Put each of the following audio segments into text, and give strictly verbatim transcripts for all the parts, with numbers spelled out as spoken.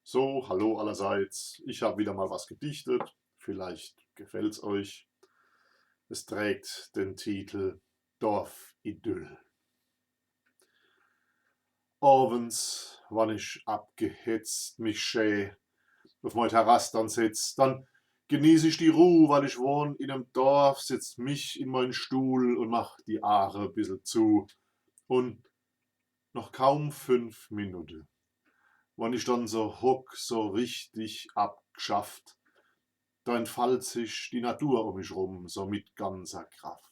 So, hallo allerseits. Ich hab wieder mal was gedichtet. Vielleicht gefällt's euch. Es trägt den Titel Dorfidyll. Owends, wann ich abgehetzt mich schä uf mei Terrass dann setz, dann genieß ich die Ruh, weil ich wohn in em Dorf, setz mich in mein Stuhl un mach die Aache e bissel zu. Un noch kaum fünf Minutte, wann ich dann so hock, so richtig abgschafft, da entfalt sich die Natur um mich rum so mit ganzer Kraft.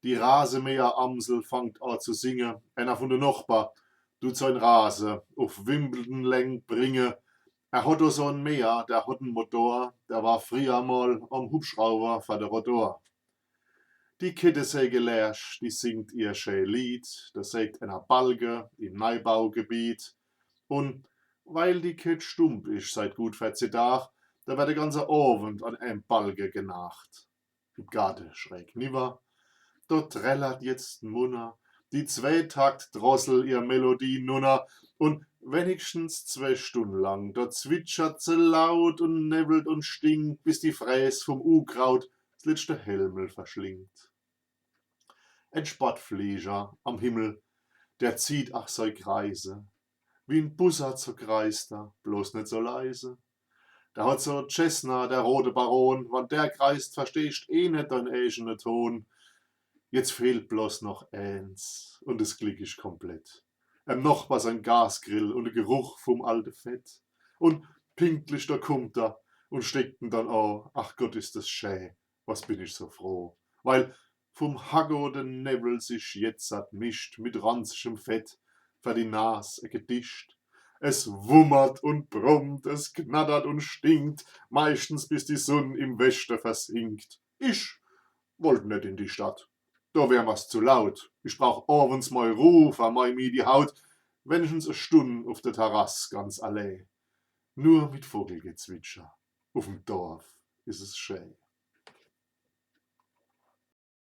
Die Rasemäher-Amsel fangt a zu singe, einer vun de Nochber dut sein Rase uf Wimbledon-Läng bringe. Er hot do so en Mäher, der hot en Motor, der war frieher mal am Hubschrauber vor de Rotor. Die Kettesägelersch, die singt ihr schä Lied, do sägt einer Balge im Neibaugebiet. Un weil die Kett stump is seit gut verzeh Dag, do werd de ganze Owend an em Balge genacht. Im Garte schräg niwwer, do trällert jetzt munner die Zweetaktdrossel ihr Melodie nunner, un wenigstens zwee Stunn lang, do zwitschert se laut un newwelt un stinkt, bis die Fräs vum Ukraut s letschte Helmel verschlingt. En Sportflieger am Himmel, der zieht ach sei Kreise, wie en Bussard so kreist er, bloß net so leise. Der hot so Cessna, der rote Baron, wann der kreist, verstehst eh net dein eigene Ton. Jetzt fehlt bloß noch eens un es Glick is komplett. Em Nochber sein Gasgrill un de Geruch vum alte Fett. Un pinktlich do kummt er un steckt en dann a. Ach Gott, is des schä, was bin ich so froh. Weil vum Haggo de Newwel sich jetzert mischt mit ranzigem Fett, vor die Nas e Gedicht. Es wummert un brummt, es knattert un stinkt, meistens bis die Sunn im Weschte versinkt. Ich wollt net in die Stadt, do wär mer's zu laut. Ich brauch owends mei Ruh vor mei miedi Haut, wenigstens e Stunn uf de Terrass ganz allee. Nur mit Vogelgezwitscher uf em Dorf is es schä.